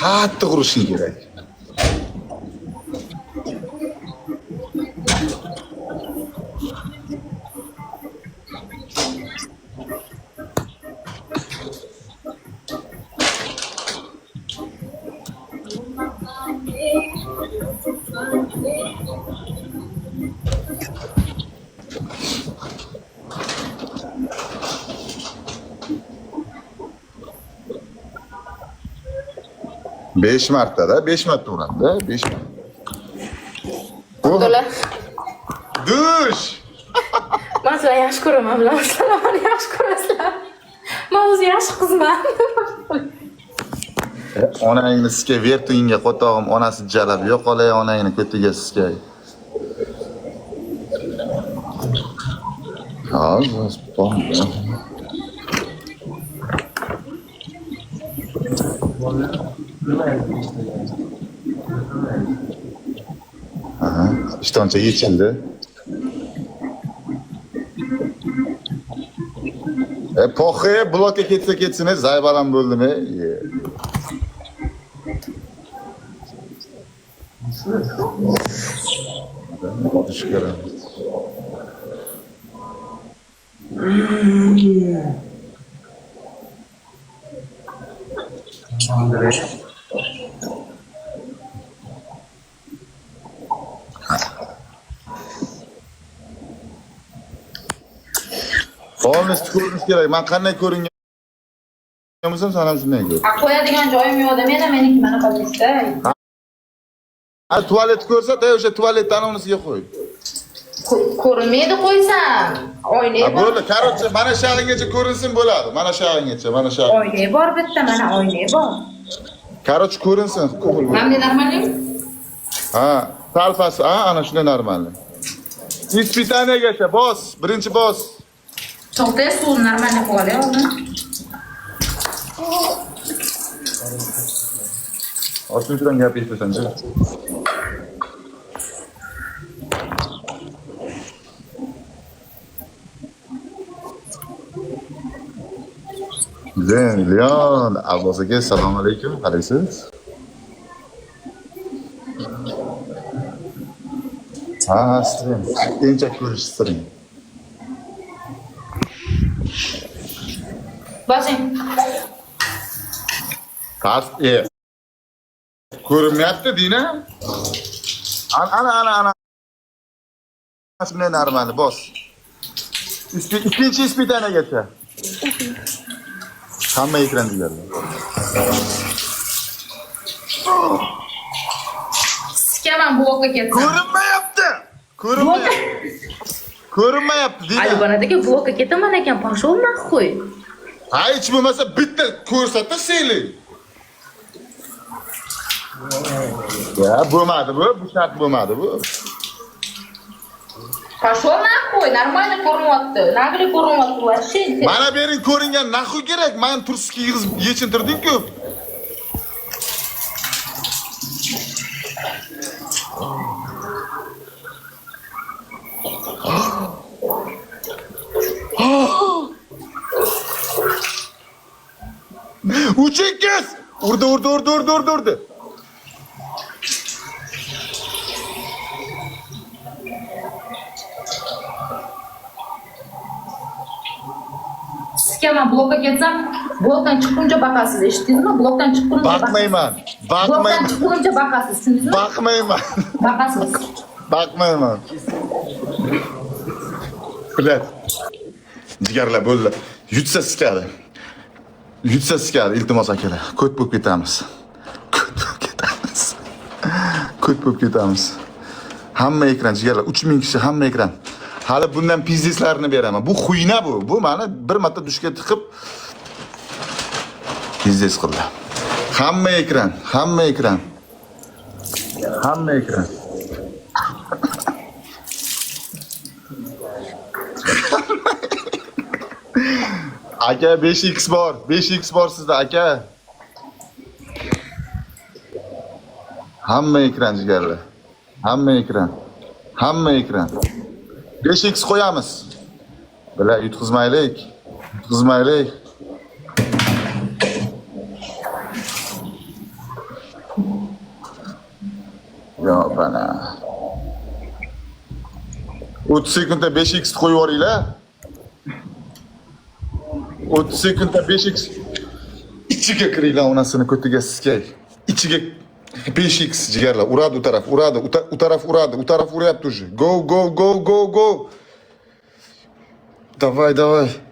Qattiq urishing kerak. Besh martada, 5 marta uradi, 5 marta. Abdulla, Dush! man sizlarni yaxshi ko'raman, bilamizlar, meni yaxshi ko'rasizlar. Man o'zi yaxshi qizman. Onangni sizga vertingga qo'tog'im, onasi jalab yo'qolay onangni ko'tiga sizga. Hozir Aha, ishtoncha yechildi. E, poxi, blokka ketsa ketsin, zaybalam bo'ldim, e. Tush ko'ramiz. Полностью ko'rinish kerak. Men qanday ko'ringan bo'lsam, sen ham shunday ko'r. Qo'yadigan joyim yo'qda, meni meniki mana qolishda. Ha, tualet ko'rsat, o'sha tualetdan unisiga qo'y. Ko'rinmaydi qo'ysam. Oyna bor. Bo'ldi, короче, mana shu yog'ingacha ko'rinsin bo'ladi. Mana shu yog'ingacha, mana shu. Oyna bor bitta, mana oyna bor. Короче, ko'rinsin. Mana bunday normalmi? Ha, sal past, ha, ana shunday normalniy. Испытание gacha bos, birinchi bos. To'xta, suvni normalniy qo'yib olay oldin. Ostinchidan gap eshitasan-chi. Leon, Abbos aka, assalomu alaykum, qalaysiz? Ha, stream. Emchak ko'rish stream. Bosing. Past, e. Ko'rinmayapti, Dina. Ana, ana, ana. Shunday normalni bos. Ikkinchi испытание gacha. Hamma ekran jigarlar. Sikaman blokka ketsam. Ko'rinmayapti. Ko'rinmayapti. Ko'rinmayapti, Dina. Albanadagi blokka ketaman ekan, пошел нахуй. Ha, hech bo'lmasa bitta ko'rsatda seli. Ya, bo'lmadi bu, bu shart bo'lmadi bu. Пошел нахуй, нормально ko'rinyapti. Nagli ko'rinyapti, вообще. Mana bering ko'ringan нахуй kerak. Men turski yig'izib yechintirding-ku. Uch ikkiz. Urdi, urdi, urdi, urdi, urdi, urdi. Sikaman blokka ketsam, blokdan chiqquncha baqasiz, eshitdingizmi? Blokdan chiqquncha Baqmayman. Blokdan Baqmayman. chiqquncha baqasiz, tushundingizmi? Baqmayman. Baqasiz. Baqmayman. Bilat. Jigarlar bo'ldi. Yutsa sikadi. Yutsa sikadi, iltimos akalar. Ko't bo'lib ketamiz. Ko't bo'lib ketamiz. Ko't bo'lib ketamiz. Hamma ekran jigarlar, 3000 kishi hamma ekran. Hali bundan пиздец larini beraman. Bu хуйня bu. Bu meni bir marta dushga tiqib пиздец qildi. Hamma ekran, hamma ekran. Hamma ekran. Aka 5x bor, 5x bor sizda aka. Hamma ekran jigarlar. Hamma ekran. Hamma ekran. 5x qo'yamiz. Bila yutqizmaylik. Yutqizmaylik. Yo, bana. 30 sekundda 5x qo'yib yuboringlar. 30 sekundda 5x. Ichiga kiringlar, onasini ko'tiga sikay. Ichiga 5x, jigarlar. Uradi u taraf, uradi, u taraf uradi, u taraf uryapti уже. Go, go, go, go, go. Давай, давай.